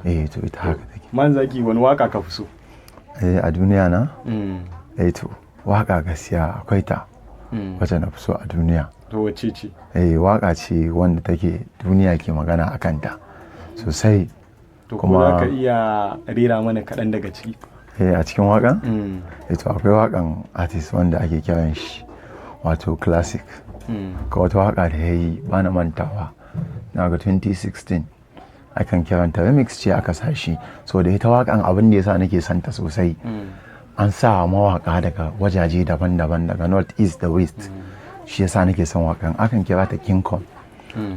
Eh, to ita haka take. Man Zaki, wani waka ka fi so? Eh, a duniya na, eh to, waka gaskiya akwai ta wacce na fi so a duniya. To, wacce ce? Eh, waka ce wanda take duniya ke magana a kanta sosai. To, ko za ka iya rera mana kaɗan daga ciki? Eh, a cikin wakan, eh to, akwai wakan artist wanda ake kiran shi wato Classic. Ka wata waka da ya yi, ba na mantawa, na ga 2016 akan kiranta, remix ce aka sa shi. So da ita wakan, abin da yasa nake santa sosai, an sa mawaka daga wajaje daban-daban, daga north, east da west. Shi yasa nake son wakan. Akan kira ta King Kong.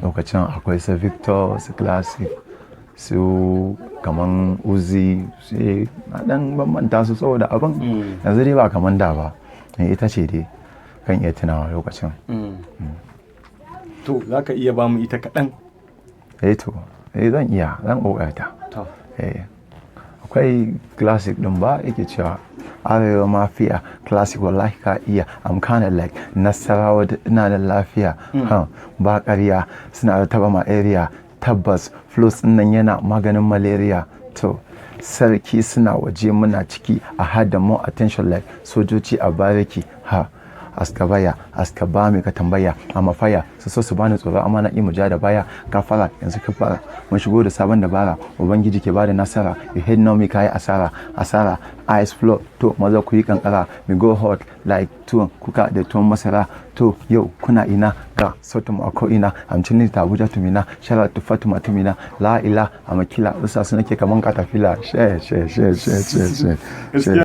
Lokacin akwai su Victor, su Classic, su kaman Uzi, sai na dan bambanta su saboda abin yanzu dai ba kaman da ba. Ita ce dai kan iya tunawa lokacin. To, za ka iya ba mu ita kaɗan? Eh to, eh, zan iya, zan kokarta. To. Eh, akwai Classic din ba yake cewa Arewa Mafia Classic, wallahi ka iya. I'm kinda like Nasarawa, ina da lafiya, ha ba ƙarya, suna da taba ma area. Tabbas flows din nan yana maganin malaria. To, sarki suna waje, muna ciki a hada more attention like sojoji a bariki. Ha, askabaya askaba mai ka tambaya a mafaya su so su bani tsoro, amma na mu ja da baya. Kafara yanzu ka fara, mun shigo da sabon dabara, Ubangiji ke bada nasara. You hate no me, kai asara asara. Ice flow, to maza ku yi kankara. We go hot like tuwon kuka da tuwon masara. To, yau kuna ina? Ga sautin mu a ko ina. I'm chilling ta Abuja tumina. Shout out to Fatima tumina. La ila a makila usa su nake kaman katafila. She she she she she she.